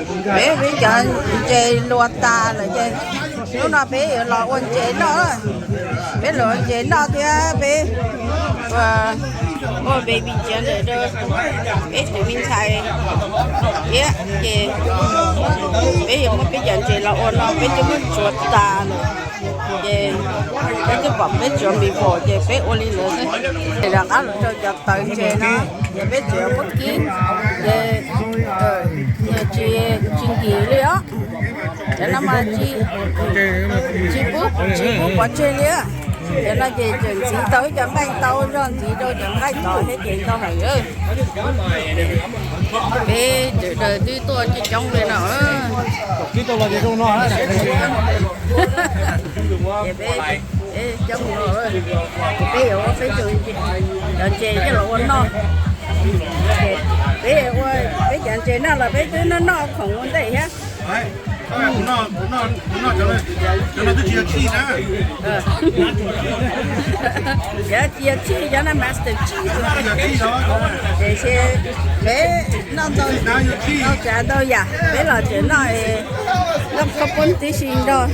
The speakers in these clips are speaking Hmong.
Peb, peb cov ntses luas tas lawm ces hnub no peb yuav los ua ntses noj. Peb los ua ntses noj thiab peb ua baby ntses rau peb tus me ntxhais thiab ces peb yuav muab peb cov ntses los ua no, peb twb muab ntsuav tas lawm ces peb twb pom peb tsuav npis vos ces peb ua li ntawd xwb. Ces rov qab los rau cov tawv ntses no ces peb tseem muab kib ces tsis, tsis nkim li os. Cov no mas tsis, tsis pub, tsis pub pov tseg li. Cov no ces tseem ntxiv tau ib co nqaij, tau zog ntxiv rau cov nqaij tod thiab ces ntau heev. Peb sawv daws twb tuaj coob coob li no. Ces peb, peb coob no, peb yuav ua peb cov ntses coj los ua noj. Peb ua peb cov ntses noj los peb twb noj noj khoom ua ntej thiab. Cov no twb tsis yog cheese na. Cov tsis yog cheese, cov no master cheese. Tiam sis peb noj ntau, noj tsav ntau yam, peb los tseem noj, noj khaub poob tib si nrog,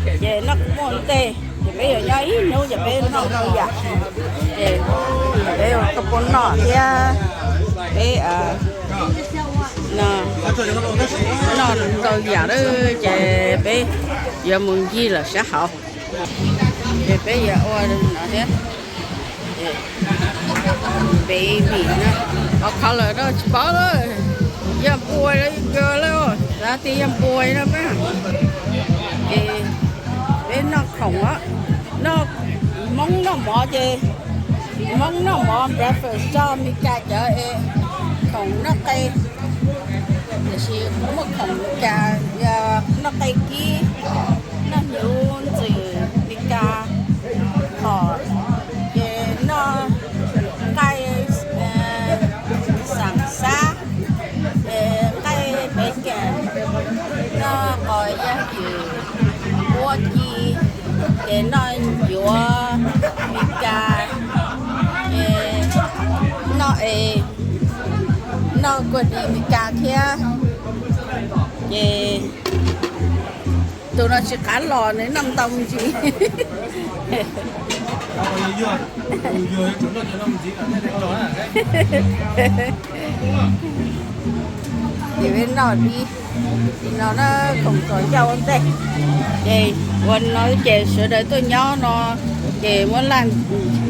ces noj khaub poob ntej, ces peb yuav nyob ib hnub ces peb noj ntau yam, ces peb ua khaub poob noj thiab peb noj ntau yam lawm ces peb yuav mus ncig lawm sab hauv. Ces peb yuav ua no thiab. Baby no, qhov lawm no tsis paub lawm, yog npua los yog kawg lawm, xav tias yog npua no peb. Ces peb noj khoom, noj, Hmoob noj mov ces, Hmoob noj mov breakfast tso Mes Kas cov es khoom noj qe. Tiam sis kuv muaj khoom Mes Kas, noj qe kib, noj hnyuv ntxwm Mes Kas, hom, ces noj nqaij xam xab, nqaij pem kem, noj qos yaj ywm, ua ci, ces noj ncuav Mes Kas, ces noj es, noj kua dis Mes Kas thiab. Ces tus no tsis qab los nws noj ntau me ntsis. Ces peb noj dib no na, khoom txom ncauj ua ntej. Ces ua no ces sawv daws tuaj nyob no, ces muab laj,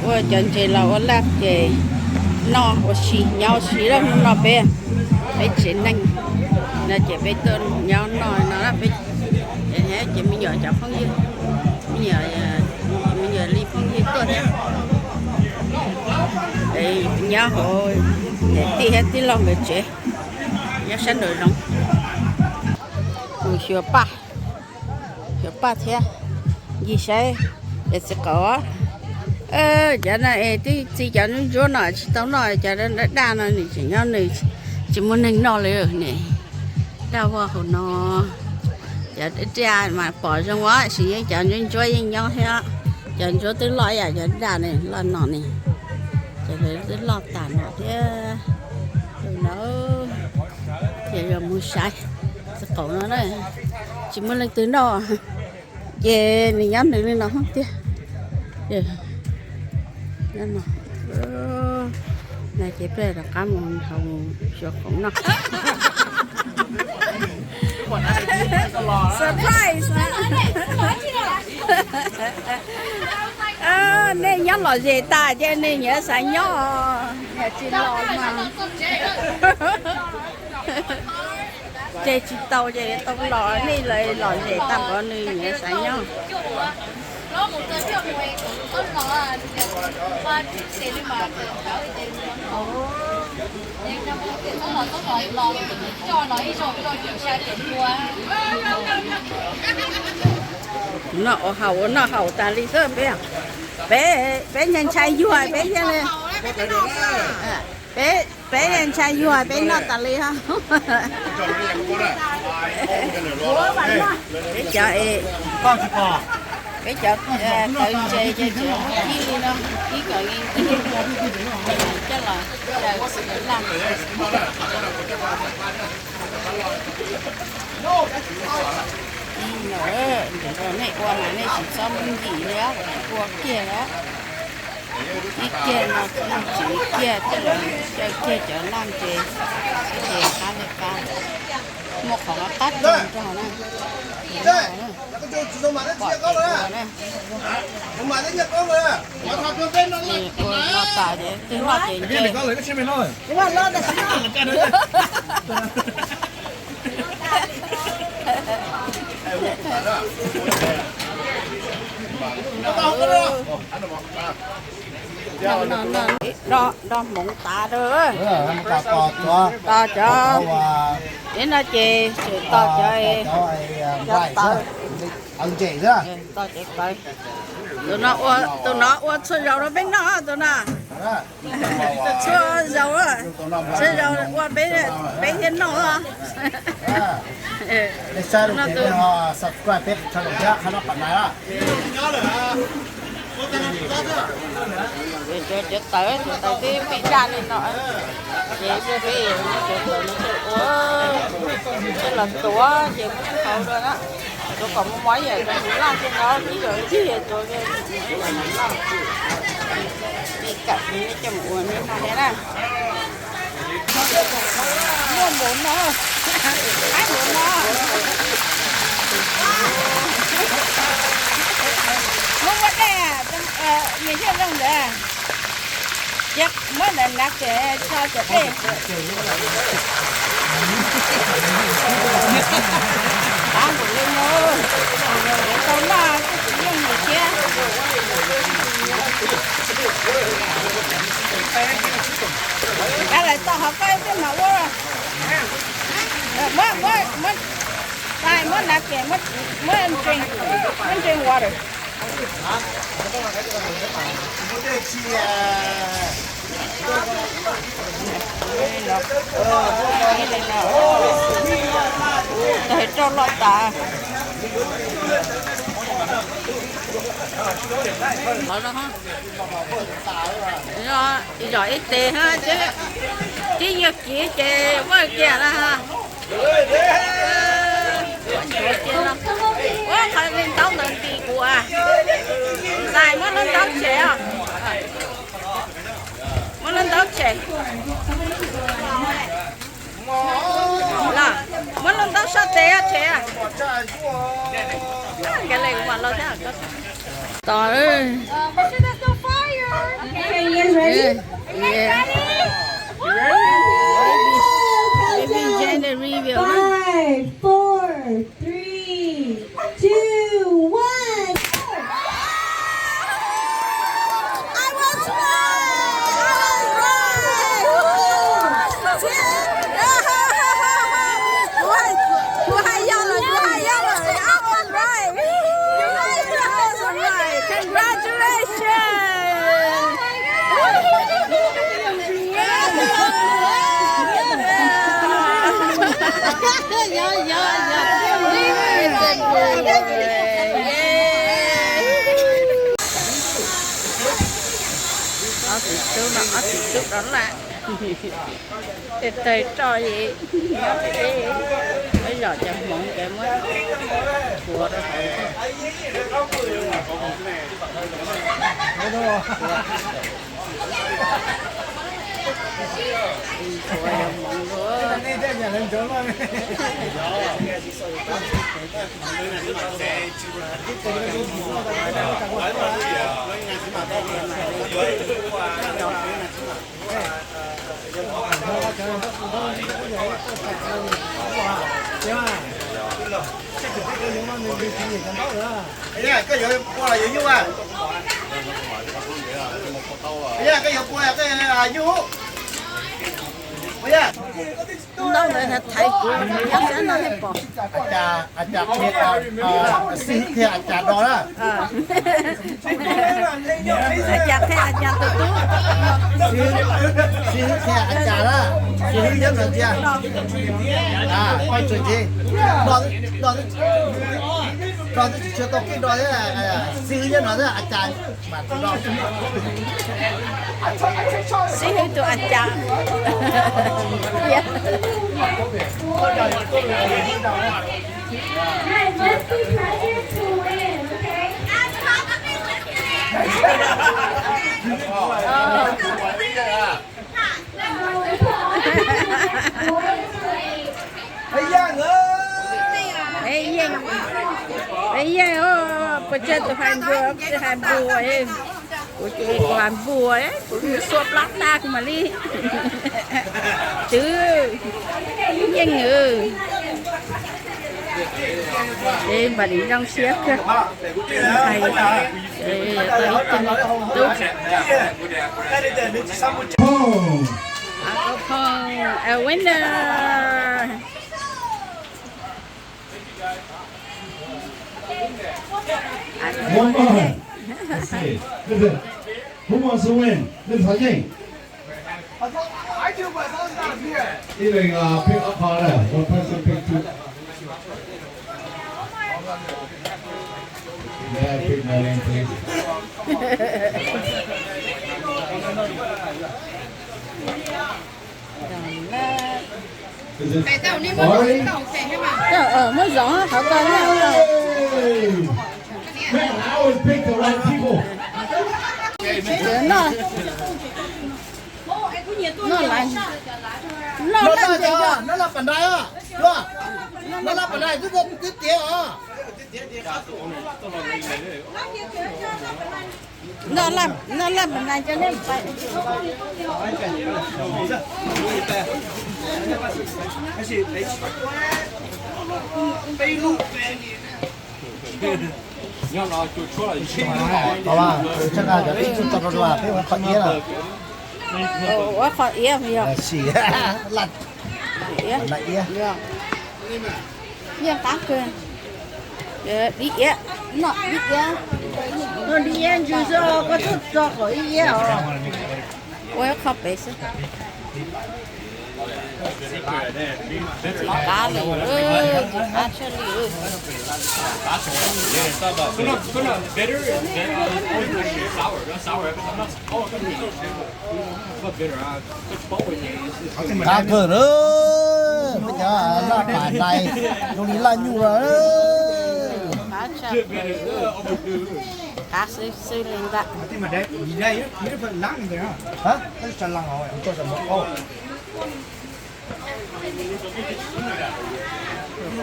ua cov ntses los ua laj ces noj ua si nyob ua si lawm hnub no peb, peb tsev neeg no ces peb tuaj nyob no no peb, ces me nyuam cov phooj ywg, me nyuam, me nyuam li phooj ywg tuaj thiab. Nyob hauv niam tij thiab tij laug nkawd tsev, nyob sab nraum zoov. Mus xyuas paj, xyuas paj thiab ncig saib cov txiv qaub. Cov no es twb txi cov ntsuab ntsuab no tsis tau noj, cov daj daj no nws tseem nyob nws tsis muaj neeg noj li ne. Daj vog hauv no, cov daj daj mas pom zoo os, sis yeej cov ntsuab ntsuab yeej nyob thiab. Cov ntsuab twb loj ib yam cov daj ne, loj no ne, ces lawv twb loj tas no thiab. Tus no ces yog mus saib txiv qaub no na, tsis muaj leej twg noj, ces nws nyob nws li no tiag. Nyob no, no ces peb rov qab mus nrhav mus xyuas khoom noj. Surprise na. Nej nyob lom zem tas ces nej nyiam xav nyob, yog tsis los mas ces tsis tau ces tau los, nej lom zem tas npaum nws nyiam xav nyob. Noj ua haus, ua noj haus tas li xwb peb. Peb, peb ntshai ntshai yuag peb thiaj li, peb, peb ntshai yuag peb noj tas li os. Peb cov, peb cov tawv ntses ces tseem kib li no, kib kom li coj los daws xwb laj. Ib no, ntawm no nej ua mas nej tsis txhob muab ntim li, ua kiag li. Ib kiag no tsis kiag, tej zaum caw kiag cov laj ces, ces qab li qab, muaj qhov qab tag nrho na. Pom ces ua na. Ces ua no tas ces twg noj ces nce. Noj hmoov tas lawm. Tos cov, ib no ces tseem tos cov, cov tawv, tos cov tawv. Tus no ua txhua zaus rau peb noj, tus no txhua zaus, txhua zaus ua peb, peb thiaj noj. Cov tawv, cov tawv twb pib daj li no, ces peb cov tawv no ces ua, ces los tuav ces muab hau dua na. Tuav kom mos mos ib yam cov hmoov laj xwb no, ib yam ncig tuav ib yam hmoov laj. Li kawm li nej coj mus ua nej noj thiab na. Muaj npaum no, qaib npaum no. Muab muab dej, nws thiaj zoo ntawd. Ces muab ntawd hnav ces tso cov dej. Qab npaum li no, tau noj twb tsis yooj yim thiab. Kav lawv tau hov koj ib pliag mas ua. Muab, muab, muab, muab hnav ces muab, muab drink, muab drink water. Tawg roj loj tas. Yog ib tes, tib nyuag kiv ces vaj kiag na. Ua qhov li ntaub ntawd nti kuv. Ntxhais, muab lub ntaub tshem os. Muab lub ntaub tshem. Los, muab lub ntaub sab tes tshem. Nkawd li kuv mam los thiab. Tos. Okay, you guys ready? Yeah. Ready? Baby Janet reveal. Five, four, three, two, one. I was right! I was right! Kuv hais yog lawm, kuv hais yog lawm, I was right! I was right! Congratulations! Ob txiv tub no, ob txiv tub rov lawm. Tes tawg roj es nyob peb, muab zom cov hmoov ces muab tuav rau hauv. Tuav cov hmoov rau. Koj yuav pua los yuav nyuj a? Koj yuav pua, koj yuav nyuj. Ntaub ntawd thaiv kuv nyob sab no thiaj pom. Xib hwb qhia a cas do na. A cas qhia a cas tus tub. Xib hwb qhia a cas na. Xib hwb nyob no ntsia. Poj tseem tsis do, do twb tsis tshua tau kij do thiab. Xib hwb nyob no thiab a cas mas do. Xib hwb tus a cas. Peb yeej, peb yeej, puas tsawg tus hais npua, hais npua, kuv ces kuv hais npua, kuv xua plab tag kuv mam li twv yeej. Ces npam li zoo siab kawg. Hais tau ib tug tub. Phooj, a winner. One more. That's it. Listen, who wants to win? Listen, Hajeng. Ib leeg pick up card, one person pick two. Yeah, pick my name, please. Muab zov qhov ko na. Hey! Man, I always pick the right people. Noj, noj laj, noj laj nce, noj laj pas ntais, noj laj pas ntais twb tiav os. Noj laj, noj laj pas ntais cov nej pais. Tsis tau cov ib tug tau dua, peb ua qhov iab lawm. Ua qhov iab yog. Yeej qab kawg. Dib iab, noj dib iab. Noj dib iab ntsws xwb, koj tuaj tso kom ib iab os. Ua ib qho pem xwb. Tsis qab li, tsis qab tshaj li. Qab kawg na, peb cov laj pas ntais zoo li laj nyuj los. Qab tshaj, qab xwb xwb li ntag.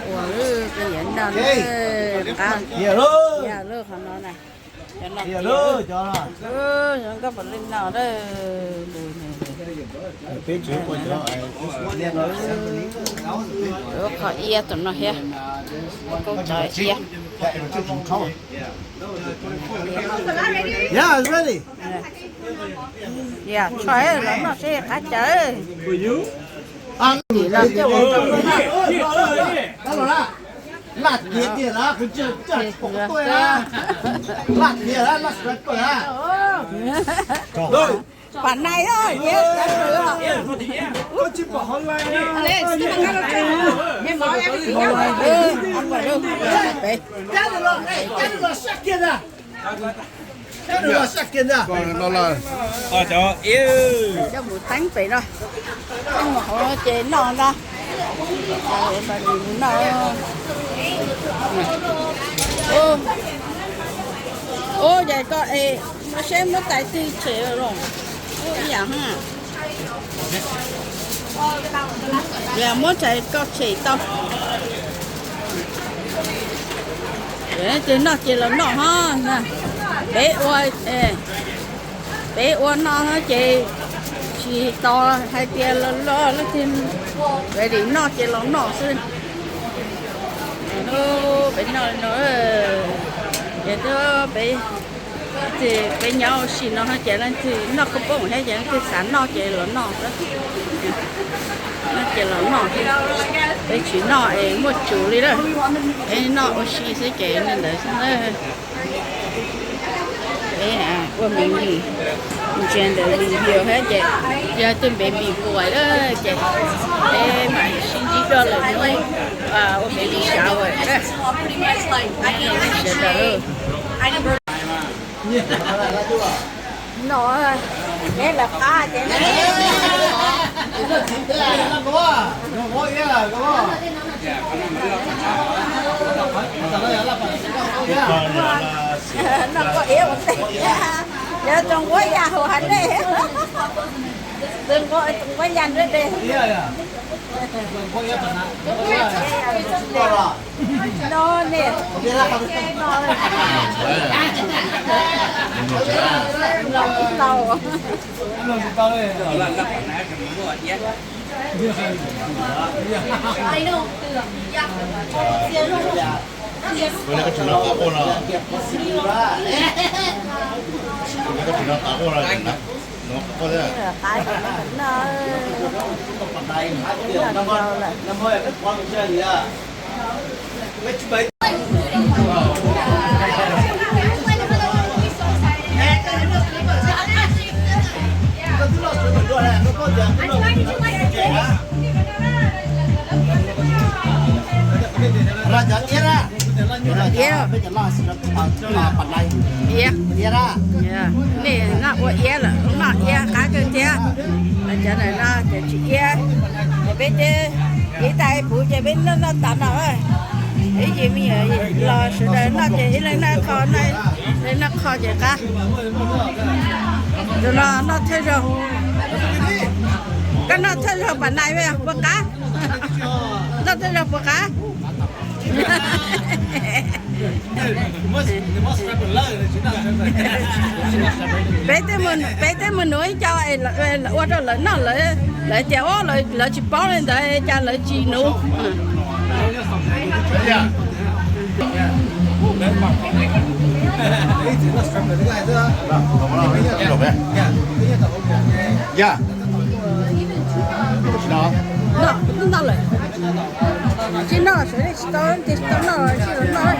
Ua lwj, peb yuav noj lwj, qab, yog lwj qhov no na. Cov no, cov no, zoo nkauj npaum li no lawm. Peb tsuas ua qhov iab tus no thiab, koj tso iab. Yeah, it's ready. Yog tshua los noj seb qab cas. Tim no coj mus rau noj. Laj tiag tiag lawm, kuv tsis pom tuaj na. Laj tiag lawm, laj tiag lawm. Pas nais, coj mus teeb pem no, coj mus hauv ces noj no. Mus noj. Ub, yog koj es seb muab tais twg tshem los. Ub, ib yam, yog muab tais koj tshem tau. Ces noj ces los noj ho. Peb ua, peb ua no ces tsis tos hais tias los los leej twg ready noj ces los noj xwb. Peb noj no, ces peb, peb nyob ua si no ces leej twg noj khaub poob thiab ces leej twg xav noj ces los noj xwb. Noj ces los noj, peb tsis noj es muaj tsum li lawm. Peb noj ua si xwb ces li ntawd xwb na. Peb ua me ntsis ntsia ntawm video thiab ces yog twg baby boy lawm ces peb mam sib ntsib dua lwm hnub ua baby shower na. Sawv daws, no, Neb lawv qab ces noj koj iab ua ntej, yog tsoom nquab ya hu ha dej, tsoom nquab ya nruab dej. No ne, los tsis tau, los tsis tau. Iab, iab, nej noj ua iab lawm, noj iab qab kawg thiab. Cov ntawm no ces tsis iab, ces peb twb ib tag ib puv ces peb noj noj tas no. Ib yim me nyuam los sawv daws noj ces ib leeg noj qho, ib leeg noj qho ces qab. Tus no noj thawj zaug, koj noj thawj zaug pas nais puas qab? Noj thawj zaug puas qab? Peb twb mus, peb twb mus nuv ib co ua rau lawv noj, lawv tias lawv tsis paub li ntawd cas lawv tsis nuv. Noj, noj lawm, tsis noj sawv daws tsis tau, tsis tau noj, tsis tau noj.